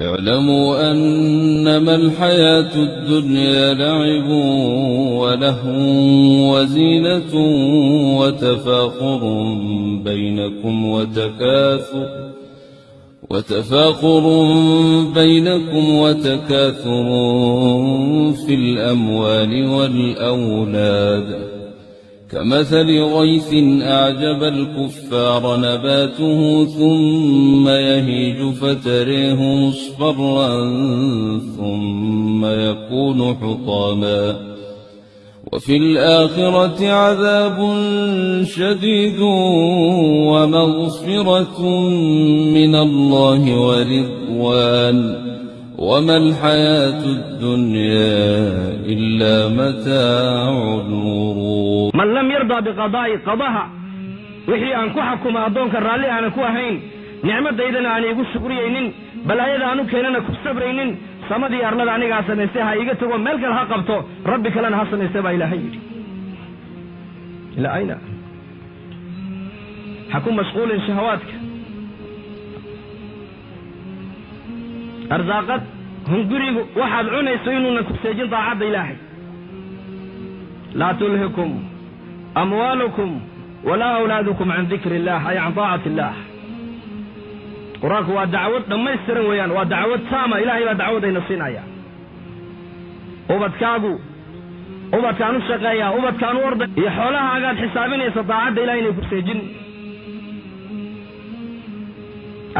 اعلموا أنما الحياة الدنيا لعب ولهو وزينة وتفاخر بينكم وتكاثر في الأموال والأولاد، كمثل غيث أعجب الكفار نباته ثم يهيج فتريه مصفرا ثم يكون حطاما، وفي الآخرة عذاب شديد ومغفرة من الله ورضوان، وما الحياة الدنيا إلا متاع الغرور. Man lam yardaa biqadaa'i, qadaha wixii aan ku xakuma addoonka raalli aanan ku ahayn, nicmadaydana aan iigu shukriyaynin, balaayada aan u keenana ku sabraynin, samadii arlada anigaa samaystay ha iiga tago, meel kale ha qabto, rabbi kalena ha samaystay, baa Ilaahay yidhi. Ilaa ayna? Ha ku mashquulin shahawaadka, arsaaqad, hungurigu waxaad cunayso inuunan ku seejin daacadda Ilaahay. Laa tulhikum amwaalukum walaa awlaadukum can dikri illah, ay can taacati illah. Qur-aanku waa dacwad dhammaystiran weeyaan, waa dacwad taama. Ilahay baa dacwadayna siinaya. Ubadkaagu, ubadkaan u shaqeeyaa, ubadkaan u orday iyo xoolahaagaad xisaabinaysa daacadda Ilahay inay ku seejin.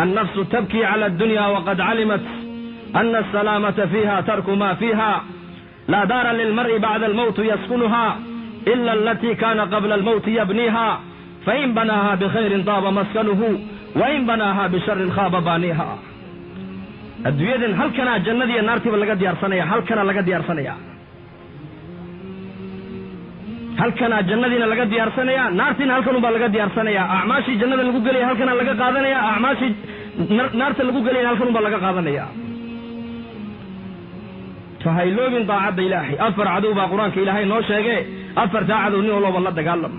Annafsu tabkii cala addunya waqad calimat ana asalaamata fiiha tarku ma fiiha. Laa daara lilmar'i bacda almawti yaskunuha ila alatii kana qabla almawti yabniiha, fain banaaha bikhayrin taaba maskanuhu, wain banaaha bisharin khaaba baaniiha. Adduunyadan halkanaa jannadiiyo naartiiba laga diyaarsanaya, halkanaa laga diyaarsanaya, halkanaa jannadiina laga diyaarsanaya, naartiina halkan unbaa laga diyaarsanaya. Acmaashii jannada lagu gelaya halkanaa laga qaadanaya, acmaashii naarta lagu gelayana halkan unbaa laga qaadanaya. Fahayloobin daacadda Ilaahay. Afar cadow baa Qur-aanka Ilaahay noo sheege. Afartaa cadow nin walooba la dagaalam.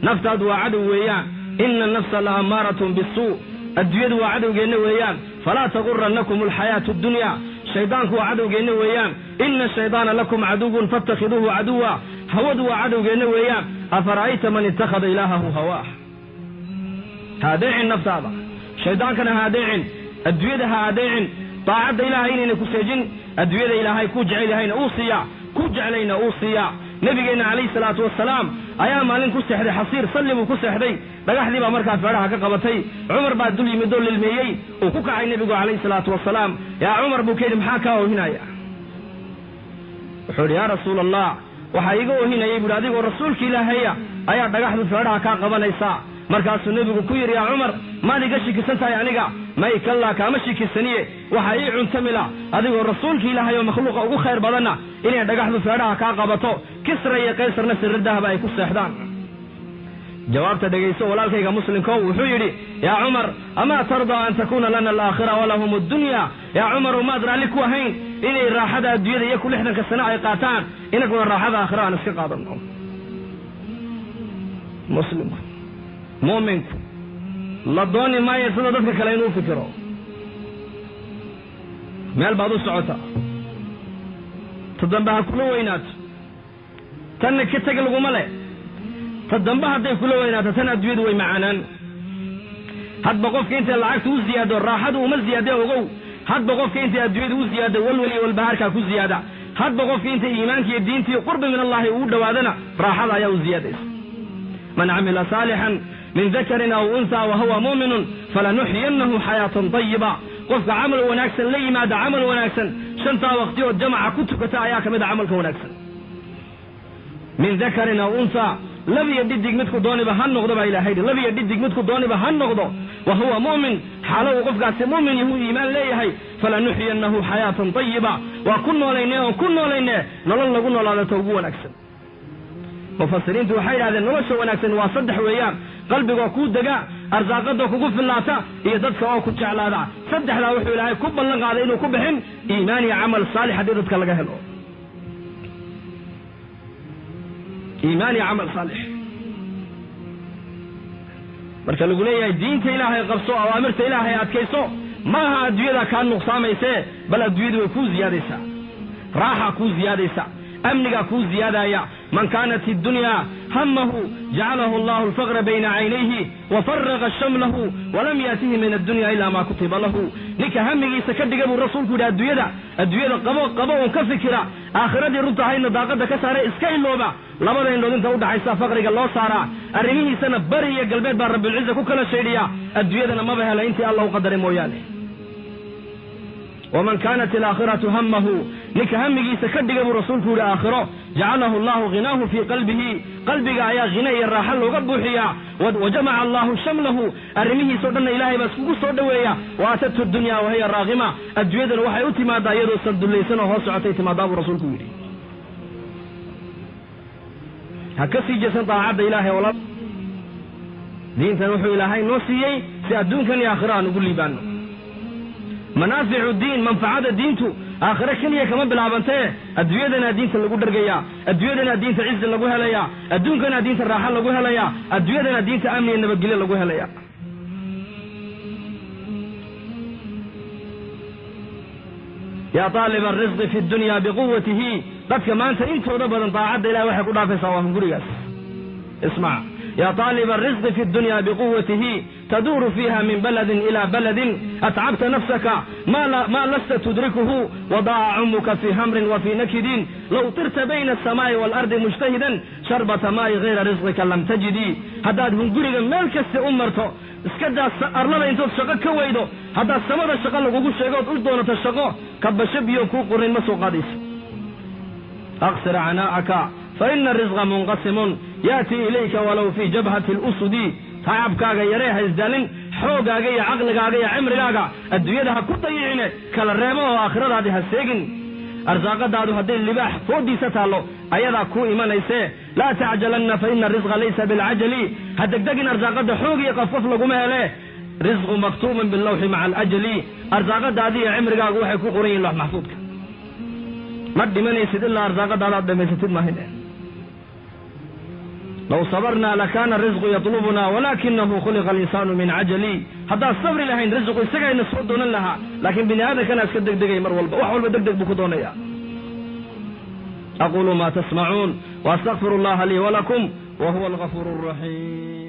Naftaadu waa cadow weeyaan, ina annafsa la ammaaratun bisuu. Adduunyadu waa cadowgeenna weeyaan, falaa tagurannakum alxayaatu addunya. Shaydaanku waa cadowgeenna weeyaan, ina ashaydaana lakum caduwun faاtakhiduuhu caduwa. Hawadu waa cadowgeenna weeyaan, afara'ayta man ittakhada ilaahahu hawaah. Ha adeecin naftaada, shaydaankana ha adeecin, adduunyada ha adeecin. Daacadda Ilaahay inayna ku seejin. Adduunyada Ilaahay ku jecel yahayna uu siiyaa, ku jeclayna uu siiyaa. Nebigeenna calayhi salaatu wasalaam ayaa maalin ku seexday xasiir, salli buu ku seexday. Dhagaxdii baa markaa feedhaha ka qabatay. Cumar baa dul yimid oo lilmeeyey. Uu ku kacay nebigu calayhi salaatu wasalaam. Yaa Cumar, buu ka yidhi, maxaa kaa oohinaya? Wuxuu yidhi, yaa Rasuul Allah, waxaa iiga oohinayay, buuhi, adigoo rasuulka Ilaahaya ayaa dhagaxdu feedhaha kaa qabanaysaa. Markaasuu nebigu ku yidhi, yaa Cumar, maad iga shikisan tahay aniga? May, kallaa, kaama shikisaniye. Waxaa ii cuntamila adigoo rasuulka Ilaahay oo makhluuqa ugu khayr badanna inay dhagaxdu feedhaha kaa qabato, Kisra iyo Qaysarna sirri dahaba ay ku seexdaan. Jawaabta dhegayso, walaalkayga muslimkow. Wuxuu yidhi, yaa Cumar, amaa tardaa an takuuna lana alaakhira walahum addunya? Yaa Cumarow, maad raalli ku ahayn inay raaxada adduunyada iyo ku 60-ka sano ay qaataan, inaguna raaxada aakhira aan iska qaadano? Muslimku, mu'minku, la dooni maayo sida dadka kale inuu fikiro. Meel baad u socotaa, ta dambe ha kula weynaato, tanna ka teg laguma leh. Ta dambe hadday kula weynaato, tan adduunyadu way macaanaan. Hadba qofka intay lacagta u ziyaado, raaxadu uma ziyaadee, ogow. Hadba qofka intay adduunyadu u ziyaado, walwal iyo walbahaarkaa ku ziyaada. Hadba qofka intay iimaanka iyo diintii qurbi min Allahi ugu dhowaadana, raaxada ayaa u ziyaadaysa. Man camila saalixan min dakarin aw unhaa wahuwa mu'minun falanuxyiyannahu xayaatan tayiba. Qofka camal wanaagsan la yimaada, camal wanaagsan, shantaa waqti oo jamaca ku tukata ayaa ka mid a camalka wanaagsan. Min dakarin aw unhaa, lab iyo dhidig midku dooniba ha noqdo, baa Ilahay yidhi. Lab iyo dhidig midku dooniba ha noqdo, wa huwa mu'min, xaalo uu qofkaasi mu'min yahu, iimaan leeyahay, falanuxyiyannahu xayaatan tayiba. Waa ku noolayne oon ku noolayne nolol lagu noolaadato ugu wanaagsan. Mufasiriintu waxay yidhahdeen, nolosha wanaagsan waa saddex weeyaan: qalbigoo kuu dega, arsaaqadoo kugu fillaata iyo dadka oo ku jeclaada. Saddexdaa wuxuu Ilaahay ku ballan qaaday inuu ku bixin iimaan iyo camal saalix haddii dadka laga helo iimaan iyo camal saalix. Marka lagu leeyahay diinta Ilaahay qabso, awaamirta Ilaahay adkayso, Ma aha adduunyadaa kaa nuqsaamaysee, bal adduunyadu way kuu ziyaadaysaa, raaxaa kuu ziyaadaysa, amnigaa kuu ziyaadaya. Man kaanat iddunyaa hamahu jacalahu allahu alfaqra bayna caynayhi wa faraqa shamlahu walam yaatihi min addunya ilaa maa kutiba lahu. Ninka hamigiisa ka dhiga buu rasuulku yidhi adduunyada, adduunyada qabo qabo uun ka fikira, aakhiradii runta ahaydna daaqadda ka saaray, iska ilooba, labada indhood inta udhaxaysa faqriga loo saaraa, arrimihiisana bari iyo galbeed baa rabbilciza ku kala shaydhiya, adduunyadana maba hela intii alla u qadaray mooyaane. Waman kaanat alaakhiratu hamahu, ninka hamigiisa ka dhiga buu rasuulku yidhi aakhiro, jacalahu allahu ghinaahu fii qalbihi, qalbiga ayaa hina iyo raaxo looga buuxiyaa, wa jamaca allahu shamlahu, arrimihiisao dhanna ilaahay baa iskugu soo dhoweeya. Wa atathu dunya wahiya raaqima, adduunyadana waxay u timaadaa iyadoo saldullaysan oo hoos socotay timaadaa buu rasuulku yidhi. Ha ka sii jeesan daacadda ilaahay oo diintan wuxuu ilaahay noo siiyey si adduunkan iyo aakhiro aan ugu liibaano. Manaaficu diin, manfacada diintu aakhiro keliya kama bilaabantee, adduunyadanaa diinta lagu dhergayaa, adduunyadanaa diinta cizi lagu helayaa, adduunkanaa diinta raaxo lagu helayaa, adduunyadanaa diinta amni iyo nabadgelyo lagu helayaa. Yaa taaliba arisqi fi dunya biquwatihi, dadka maanta intooda badan daacadda ilahay waxay ku dhaafaysaa waa hungurigaas. Ismac, yaa taaliba arisqi fi dunya biquwatihi taduuru fiiha min baladin ila baladin, atcabta nafsaka ma lasta tudrikuhu, wadaaca cumuka fii hamrin wa fii nakidin, low tirta bayna asamaa'i waalardi mujtahidan sharbata maa'i hayra risqika lam tajidii. Haddaad hunguriga meel kasta u marto, iska daa arlada intood shaqo ka weydo, haddaad samada shaqo lagugu sheego ood u doonato shaqo, kabasho biyo kuu qorin ma soo qaadayso. Aqsir canaa'aka fa ina arisqa munqasimun yaatii ilayka walow fii jabhati lusudi. Tacabkaaga yaree ha isdaalin, xoogaaga iyo caqligaaga iyo cimrigaaga adduunyada ha ku dayicine, kala reebo oo aakhiradaadii ha seegin. Arsaaqadaadu hadday libaax foodiisa taallo ayadaa kuu imanaysee, laa tacjalanna fa ina arisqa laysa bilcajali. Ha degdegin, arsaaqada xoog iyo qafqaf laguma hele, risqu maktuubun bilawxi maca alajali. Arsaaqadaadii iyo cimrigaagu waxay ku qoran yihin loox maxfuudka, ma dhimanaysid ilaa arsaaqadaada aad dhamaysatid maahin. Low sabarnaa lakaana risqu yatlubuna walaakinahu khuliqa alinsaanu min cajali. Haddaad sabri lahayn risqu isagayna soo doonan lahaa, laakiin bini aadamkana iska degdegay mar walba, wax walba degdeg buu ku doonaya. Aquulu ma tasmacuun waastaqfiru allaha lii walakum wa huwa algafuuru alraxiim.